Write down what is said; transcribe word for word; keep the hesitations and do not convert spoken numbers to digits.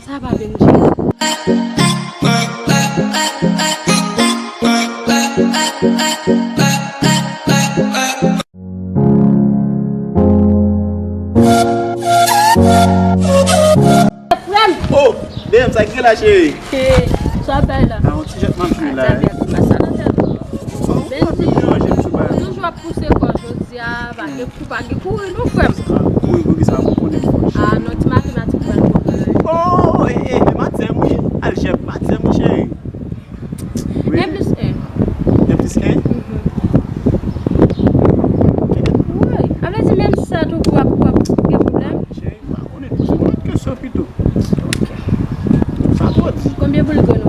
Sa pa Benji. Frè m! Oh, Benji, sa ki la, cheri? Sa bay la. Ah, yon ti jèt m ap jwe la. Sa bay la. Sa nan tèt. Oh, pa vin deranje m sou bagay. Toujou ap pouse kò jodi a, pa gen kou, pa gen kouri, non, frè m. Ah, kouri pou ki sa, pou konnen fò. Ah, non, ti matematik pral pwoblèm. Oh, e, e, e, matyè m, wi. Aljèb, matyè m, cheri. Wi. En plis en. En plis en? Mhm. Wi. A vle di, menm sa tou, w ap, w ap gen pwoblèm. Cheri, m pa konnen. Poze m yon lòt kesyon pito. Ok. Sa twò di. Konbyen boul grenn